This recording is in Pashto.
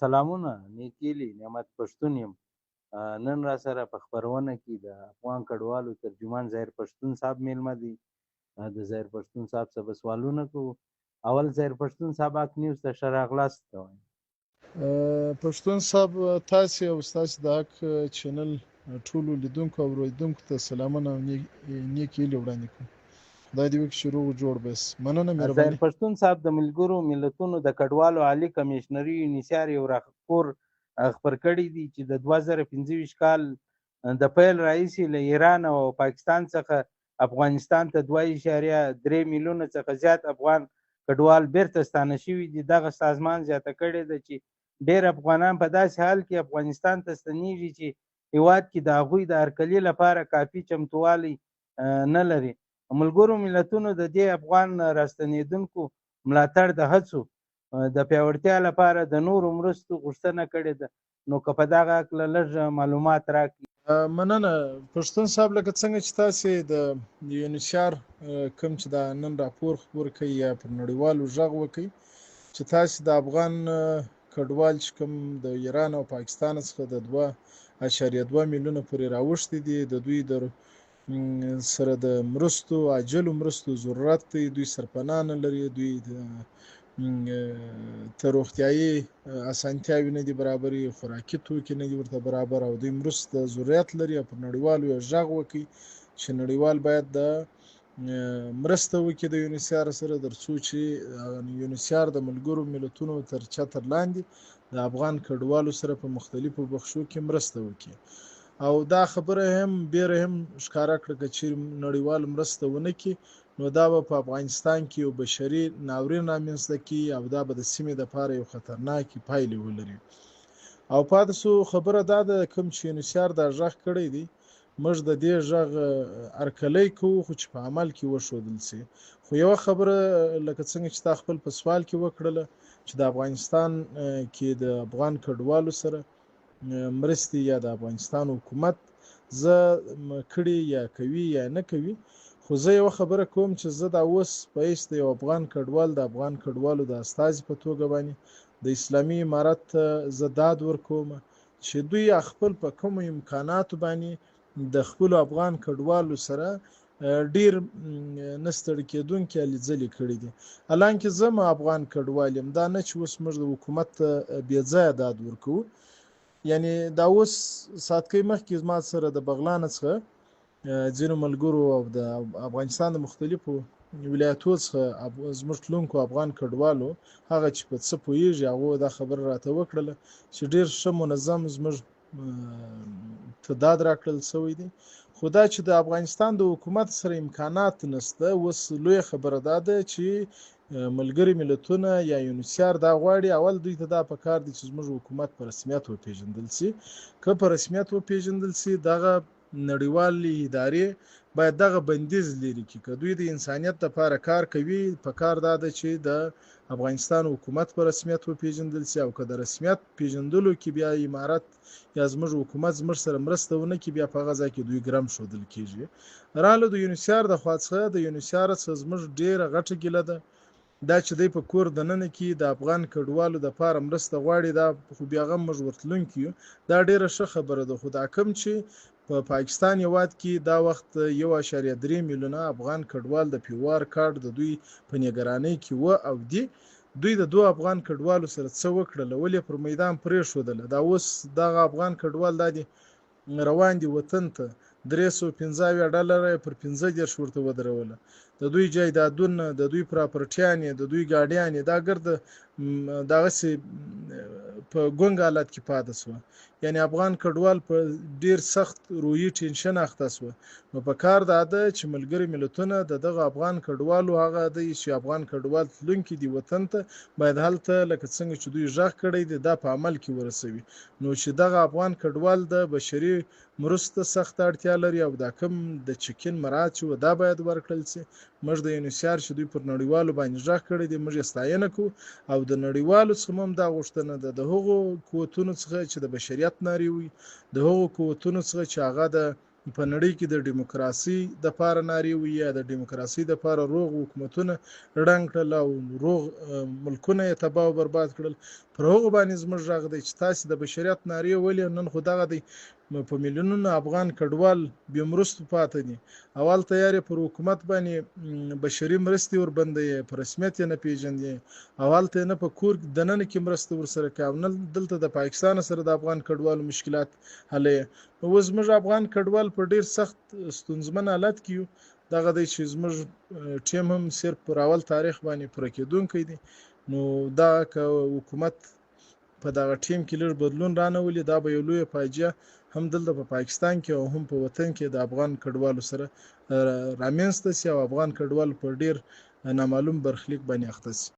سلامونه نیکیلی نعمت پښتون یم. نن را سره په خپرونه کې د افغان کډوالو ترجمان ظاهر پښتون صاحب میلمه دی. د ظاهر پښتون صاحب څخه به سوالونه کوو. اول ظاهر پښتون صاحب، حق نیوز ته ښه راغلاست ته وایم. پښتون صاحب، تاسو او ستاسو د حق چینل ټولو لیدونکو او اورېدونکو ته سلامونه او نیکې هیلې وړاندې کوم. خدای دې وکړي چې روغ جوړ به یاست. مننه، ظاهر مهرباني. پښتون صاحب، د ملګرو ملتونو د کډوالو عالي کمېشنري یونیسیار یو راپور خپور کړی دی چې د 2025 کال د پیل راهیسې له ایران او پاکستان څخه افغانستان ته 2.3 میلیونه څخه زیات افغان کډوال بیرته ستانه شوي دي. دغه سازمان زیاته کړې ده چې ډېر افغانان په داسې حال کې افغانستان ته ستنیږي چې هیواد کې د هغوی د هرکلي لپاره کافي چمتووالی نه لري. ملګرو ملتونو د دې افغان راستنېدونکو ملاتړ د هڅو د پیاوړتیا لپاره د نورو مرستو غوښتنه کړې ده. نو که په دغه هکله لږ معلومات راکړي. مننه پښتون صاحب. لکه څنګه چې تاسو د یونیسیار کوم چې دا نن راپور خپور کړي یا پر نړیوالو غږ وکړي چې تاسو د افغان کډوال چې کوم د ایران او پاکستان څخه د 2.2 میلیونه پورې راوښتي دي، د دوی د سره د مرستو، عاجلو مرستو ضرورت دی. دوی سرپناه نه لري، دوی ته روغتیایي اسانتیاوې نه دي برابرې، خوراکي توکي نه دي ورته برابر او دوی مرستو ته ضرورت لري او پر نړیوالو یې غږ وکړي چې نړیوال باید د مرسته وکړي د یونیسیار سره، تر څو چې یونیسیار د ملګرو ملتونو تر چتر لاندې د افغان کډوالو سره په مختلفو بخشو کې مرسته وکړي. او دا خبره هم بیره هم ښکاره کړه که چیرې نړیوال مرسته ونه کړي نو دا به په افغانستان کې یو بشري ناورین رامنځته کړي او دا به د سیمې دپاره یو خطرناکې پایلې ولري. او پاتې سو خبره دا ده کوم چې یونیسیار دا غږ کړی دی، موږ د دې غږ هرکلی کوو، خو چې په عمل کې وښودل سي. خو یوه خبره لکه څنګه چې تا خپل په سوال کې وکړله چې د افغانستان کې د افغان کډوالو سره مرستې یا د افغانستان حکومت زه کړي یا کوي یا نه کوي، خو زه یوه خبره کوم چې زه دا اوس په حیث د یو افغان کډوال، د افغان کډوالو د استازي په توګه باندې د اسلامي امارت ته زه داد ورکوم چې دوی خپل په کومو امکاناتو باندې د خپلو افغان کډوالو سره ډیر نه ستړي کېدونکي هلې ځلې کړي دي. حالانکه زه هم افغان کډوال یم، دا نه چې اوس موږ د حکومت ته بې ځایه داد ورکوو. یعنی دا اوس ساعتکۍ مخکې زما سره د بغلان څخه ځینو ملګرو او د افغانستان د مختلفو ولایتو څخه زموږ تلونکو افغان کډوالو هغه چې په څه پوهېږي هغو دا خبره راته وکړله چې ډېر ښه منظم زموږ ته داد راکړل شوی دی. خو دا چې د افغانستان د حکومت سره امکانات نشته، اوس لویه خبره دا ده چې ملګري ملتونه یا یونیسیار دا غواړي، اول دوی ته دا پکار دي چې زموږ حکومت په رسمیت وپیژندل سي. که په رسمیت وپیژندل سي، دغه نړیوالې ادارې باید دغه بندیز لرې کړي. که دوی د انسانیت لپاره کار کوي، پکار دا ده چې د افغانستان حکومت په رسمیت وپیژندل سي، او که د رسمیت پیژندلو کې بیا امارت یا زموږ حکومت زموږ سره مرسته ونه کړي، بیا په هغه ځای کې دوی ګرم ښودل کیږي. راله د یونیسیار د خوا څخه، د یونیسیار څخه زموږ ډیره غټه ګیله ده دا چې دی په کور دننه کې د افغان کډوالو دپاره مرسته غواړي، دا خو بیا غم موږ ورتلونکي یو، دا ډیره ښه خبره ده. خو دا کوم چې په پاکستان هیواد کې دا وخت 1.3 میلیونه افغان کډوال د پیوار کارت د دوی په نګرانۍ کې و او دي، دوی د دوه افغان کډوالو سره څه وکړل؟ ولې پر میدان پرېښودله؟ دا اوس دغه افغان کډوال دا دي روان دي وطن ته، 375 ډالره یې پر 35 ورته ودروله. د دوی جایدادونه، د دوی پراپرټیانې، د دوی ګاډیانې دا ګرده دغسې په ګونګ حالت کې پاتې سوه. یعنی افغان کډوال په ډیر سخت روحي ټینشن اخته سوه. نو په کار دا ده چې ملګري ملتونه د دغه افغان کډوالو هغه دی چې افغان کډوال تلونکي دي وطن ته، باید هلته لکه څنګه چې دوی غږ کړی دی دا په عمل کې ورسوي. نو چې دغه افغان کډوال د بشري مرستو ته سخته اړتیا لري او دا کوم د چکین مراعات چې و دا باید ورکړل سي. موږ د یونیسیار چې دوی پر نړیوالو باندې غږ کړی دی موږ یې ستاینه کوو، او د نړیوالو څخه هم دا غوښتنه ده، د هغو قوتونو څخه چې د بشریت نارې وي، د هغو قوتونو څخه چې هغه د په نړۍ کې د دیموکراسي د پاره نارې وي یا د دیموکراسي د پاره روغ حکومتونه ړنګ کړل او روغ ملکونه یې تباه او برباد کړل، پر هغو باندې زموږ غږ دی چې تاسې د بشریت نارې ولې، نن خو دغه دی په میلیونونو افغان کډوال بې مرستو پاته دي او هلته یارې پر حکومت باندې بشري مرستې وربندوي، په رسمیت یې نه پیژندي او هلته یې نه په کور دننه کې مرسته ورسره کوي او نه دلته د پاکستان سره د افغان کډوالو مشکلات حلوي. نو اوس زموږ افغان کډوال په ډیر سخت ستونزمن حالت کې یو. دغه دی چې زموږ ټیم هم صرف پر اول تاریخ باندې پوره کېدونکی دی. نو دا که حکومت په دغه ټیم کې لږ بدلون رانه ولي، دا به یو لویه فاجعه هم دلته په پاکستان کې او هم په وطن کې د افغان کډوالو سره رامنځته شي او افغان کډوال په ډیر نامعلوم برخلیک باندې اخته شي.